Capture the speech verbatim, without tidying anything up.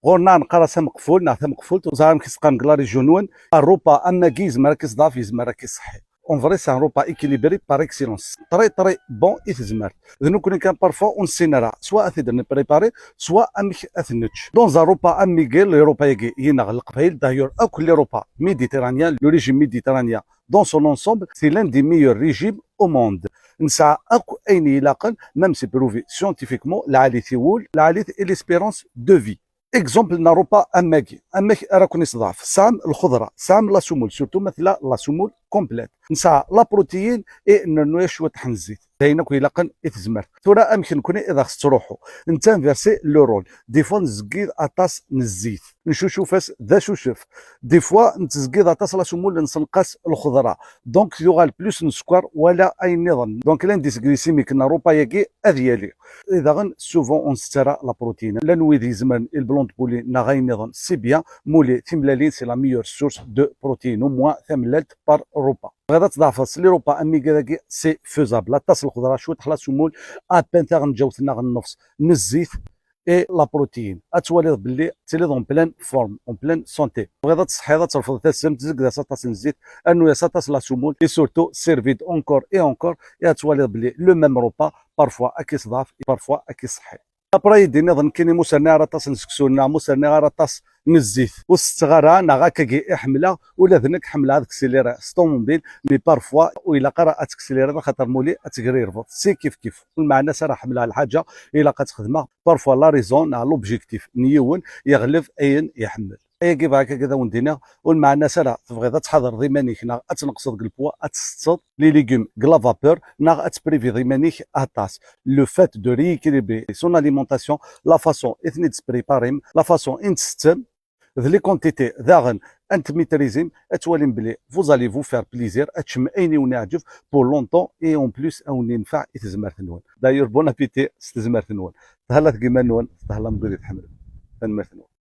Ɣur-neɣ neqqar-as ameqful neɣ tameqfult, ur ẓriɣ amek i s-qqaren deg la région-nwen. Repas am wagi yezmer ad k-iṣeḥḥi. En vrai, c'est un repas équilibré par excellence. Très, très bon i tezmert. D nekkni kan parfois ur nessin ara, soit ad t-id-nprépari, soit amek ad t-nečč. Dans un repas am wagi, les repas-agi, yineɣ Leqbayel, d'ailleurs, akk les repas méditerranéens, le régime méditerranéen, dans son ensemble, c'est l'un des meilleurs régimes au monde. Nesɛa akk ayen ilaqen, même c'est prouvé scientifiquement, lɛalit i wul, lɛalit i l'espérance de vie. Exemple n repas am wagi, amek ara ken-iseḍɛef? Tesɛam lxeḍra, tesɛam la semoule, surtout ma tella la semoule complète. Nesɛa la protéine et nrennu-as cwiṭ n zzit. D ayen akk ilaqen i tezmert. Tura amek nekkni i d aɣ-tettruḥu? Nettanversi le rôle. Des fois nezgid aṭas n zzit. Ncucuf-as d acucef. Des fois nettzeggid aṭas la semoule, nsenqas lxeḍra. Donc yuɣal plus n sskeṛ wala ayen nniḍen. Donc l'indice glycémique n repas-agi ad yali. Et daɣen, souvent, ur nsett ara la protéine. Llan wid izemren i le blanc de poulet neɣ ayen nniḍen, c'est bien, mais les timellalin, c'est la meilleure source de protéines, au moins tamellalt par repas. Tebɣiḍ ad tḍeɛfeḍ s les repas am wigad-agi, c'est faisable. Aṭas n lxeḍra, cwiṭ n la semoule, à peine taɣenǧawt neɣ nnefs n zzit, et la protéine. Ad twaliḍ belli tettiliḍ en pleine forme, en pleine santé. Tebɣiḍ ad tṣeḥḥiḍ, ad terfeḍ tassemt, zegged-as aṭas n zzit, rnu-as aṭas la semoule, et surtout, servi-d encore et encore, et ad twaliḍ belli le même repas, parfois ad k-iseḍɛef, parfois ad k-iṣeḥḥi. Après, ad d-tiniḍ, nekkini ma ur s-rniɣ ara aṭas n seksu, neɣ ma ur s-rniɣ ara aṭas n zzit, ur setteɣ ara, neɣ akkagi i ḥemmleɣ, ula d nekk ḥemmleɣ ad ksilireɣ s ṭumubil, mais parfois ur ilaq ara ad teksilireḍ, axaṭer muli ad tegrirbeḍ. C'est kif kif. Ur lmeɛna-s ara ḥemmleɣ lḥaǧa, ilaq ad tt-xedmeɣ. Parfois la raison neɣ l'objectif n yiwen yeɣleb ayen iḥemmel. Ayagi bɣiɣ akka ad awen-d-iniɣ, ur lmeɛna-s ara tebɣiḍ ad tḥadreḍ iman-ik neɣ ad tneqseḍ deg le poids, ad tessetteḍ les légumes deg la vapeur neɣ ad tepriviḍ iman-ik aṭas. Le fait de rééquilibrer son alimentation, la façon i ten-id-tespriparim, la façon i n-tsettem, d les quantités daɣen ad n-tmitrizim, ad twalim belli vous allez vous faire plaisir, ad teččem ayen i wen-iɛǧeb pour longtemps et en plus ad wen-yenfeɛ i tezmert-nwen. D'ailleurs, bon appétit s tezmert-nwen. Thellat deg iman-nwen, thellam deg wid i tḥemmlem. Tanemmirt-nwen.